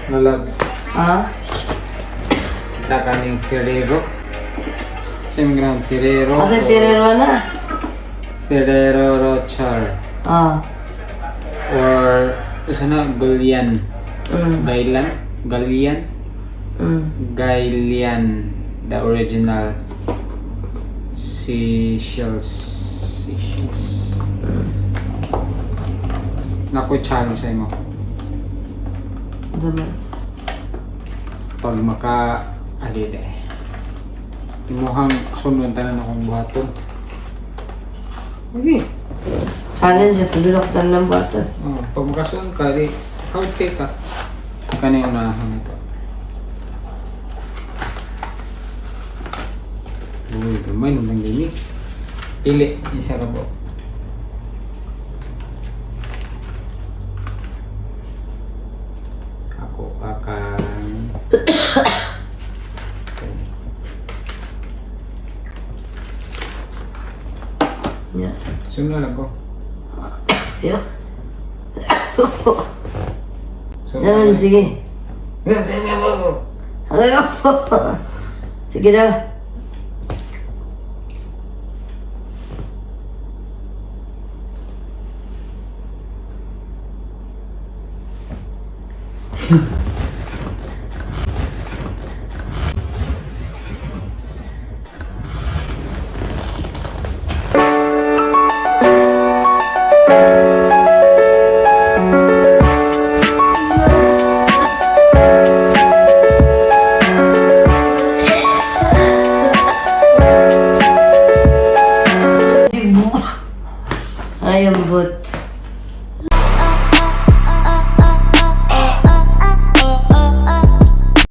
Nalag. Ha? Kita kaning Ferrero. Same ground Ferrero. Asa Ferrero na? Ferrero Rocher. Ah. Or isa na Galian. Gailan? Galian? Gailian. The original. Seychelles. Seychelles. Naku, challenge sa imo. Dama. Pag maka... Adi, di. Imuhang sunod tanan akong buhaton. Okay. Challenge sa dulok tanan buhaton. Oh, pag makasunod ka, di, healthy ka. Kani yung unahan ito. Uy, gamay naman gini. Pili, isa ka po. Ako akan. Yeah. Sunod lang ko. Yeah. Sunod Naman, lang. sige. Sige daw.